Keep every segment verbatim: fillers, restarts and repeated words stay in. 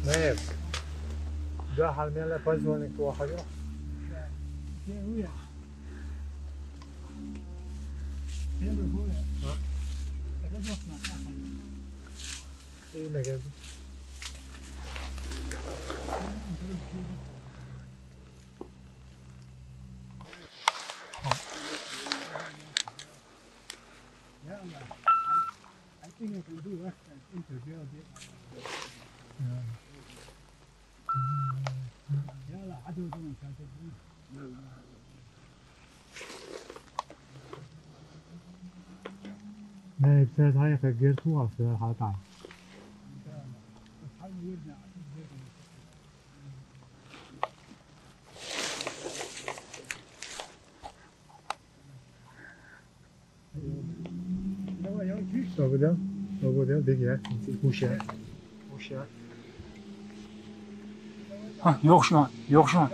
Babe, ده حال ميلا بزوانك واحد. ايه اللي جابه؟ لا، بس هاي خجلت واصل الحلقة. Over there, over there, big, yeah. Push, yeah. Push, yeah. Ha, yo'q şu an, yo'q şu an.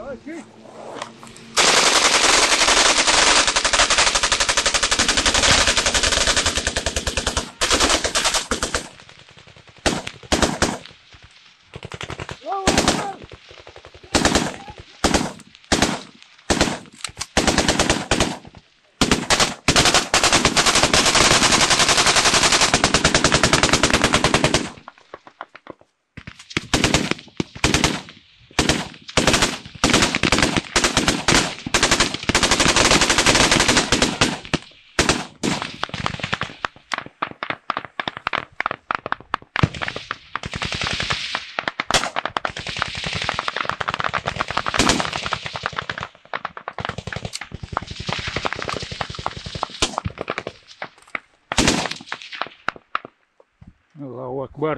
الله أكبر.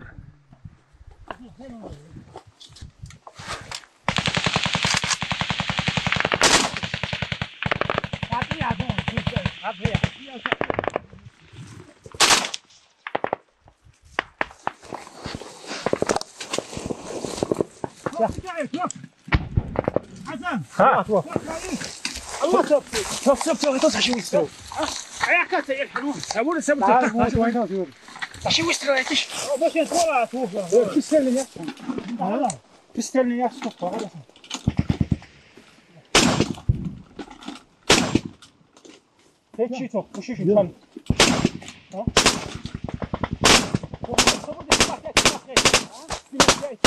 حسن. ها. الله، شوف، شوف، شوف، شوف، شوف، شوف، شوف. يا كاسة، يا الحنون. أقول سبت. تعال، تعال، تعال. شوف، شوف، شوف. شوف، شوف، شوف. بس يا ترى، شوف. شوف، شوف، شوف. تعال. بستني يا أخي، شوف، تعال. هيك شي توك، وش شو خل. ها؟ صبر دي، ما فيها، ما فيها. ها؟ دي ما فيها.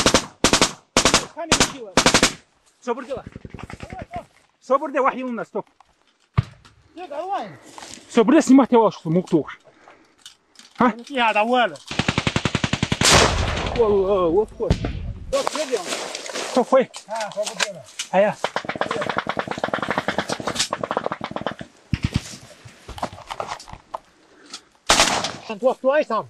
خليني أمشي وين. صبر دي. صبر دي، واحد يلنا، ستوب. يقع وين؟ صبر دي، سمعت يا واش، مو توش. ها؟ يا هذا وين؟ والله، وف، وف. شوف، وين؟ ها، صبر دي. هيا. عشان توصلوا أيسر.